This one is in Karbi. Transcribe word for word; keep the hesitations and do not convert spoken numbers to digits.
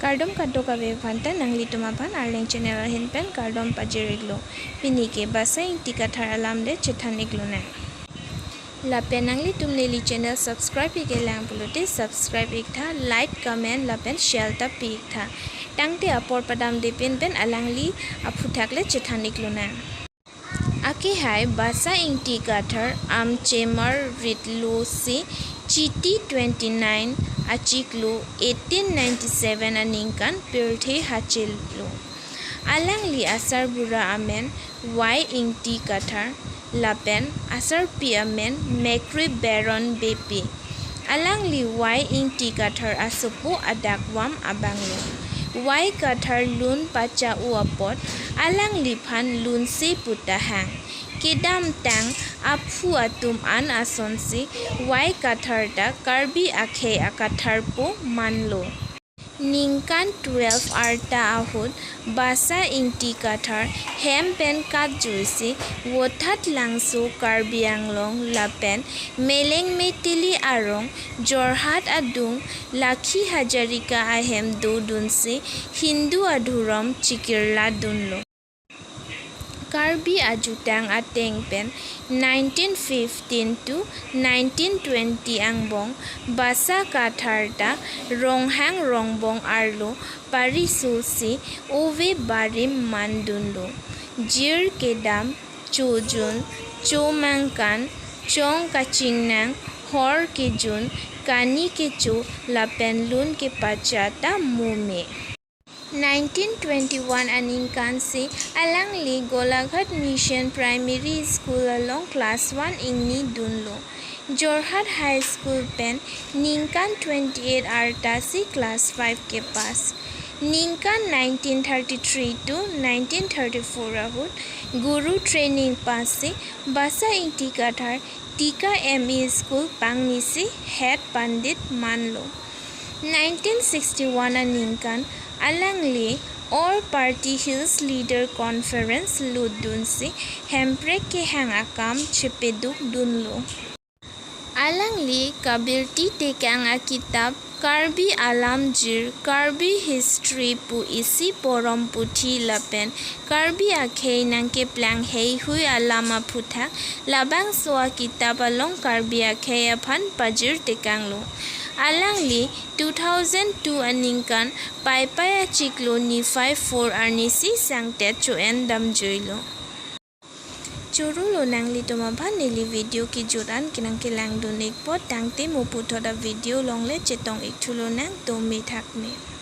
Kardom kadokave aphanta, nanglitum aphan Arleng channel ahin pen kardom pajir iklo. Pini ke Basa Ingti Kathar alam le chethan iklonang. Lapen nanglitum neli channel subscribe ikelang pulote subscribe iktha, like, comment lapen share ta pi iktha. Tangte apor padamde pinpen alangli aphuthak le chethan iklonang. Akehai Basa Ingti Kathar amchemar ritlo si Chiti twenty-nine achiklo eighteen ninety-seven aningkan pirthe hachelo. Alangli asarbura amen Y Ingti Kathar lapen asarpi amen Mekri Baron Beypi. Alangli Y Ingti Kathar asopo adakvam abanglo. Y Kathar lun pacha-o apot alangliphan lunse pu ta hang. Kedamtang aphu atum an asonsi Y Kathar ta Karbi akhei akathar pu manlo. Ningkan twelve arta ahut Basa Ingti Kathar hem pen katjuisi Vothatlangso Karbi Anglong lapen Meleng Meitili arong Jorhat adung Lakhi Hazarika ahem dodunsi Hindu adhorom chikirla dunlo. Karbi ajutang ateng pen nineteen fifteen to nineteen twenty angbong Basa Kathar ta Ronghang Rongbong arlo parisosi ove barim mandunlo. Jir kedam, chojun, chomangkan, chong kachingnang, hor kejun, kani kecho lapen lun kepacha ta mo me. Nineteen twenty-one aningkan si alangli Golaghat Mission Primary School along class one ingni dunlo. Jorhat High School pen ningkan twenty-eight arta si class five kepass. Ningkan nineteen thirty-three to nineteen thirty-four ahut Guru training pass si Basa Ingti Kathar Tika M E School pangnisi Head Pandit manlo. Nineteen sixty-one aningkan alangli All Party Hills Leader Conference lutdunsi hemprek kehang akam chepeduk dunlo. Alangli kabirti tekang akitap Karbi Alamjir, Karbi History pu isi porom puthi lapen Karbi akhei nangkeplang heihui alam aphuthak labangso akitap along Karbi akhei aphan pajir tekanglo. Alangli two thousand two aningkan Paipai achiklo niphai four arnisi sangtet cho-en damjuilo. Choro lo nanglitum aphan neli video kejut an kenang kelangdun ikpo, tangte mo puthot a video along le chetong ikthu lonang, tumi thakme.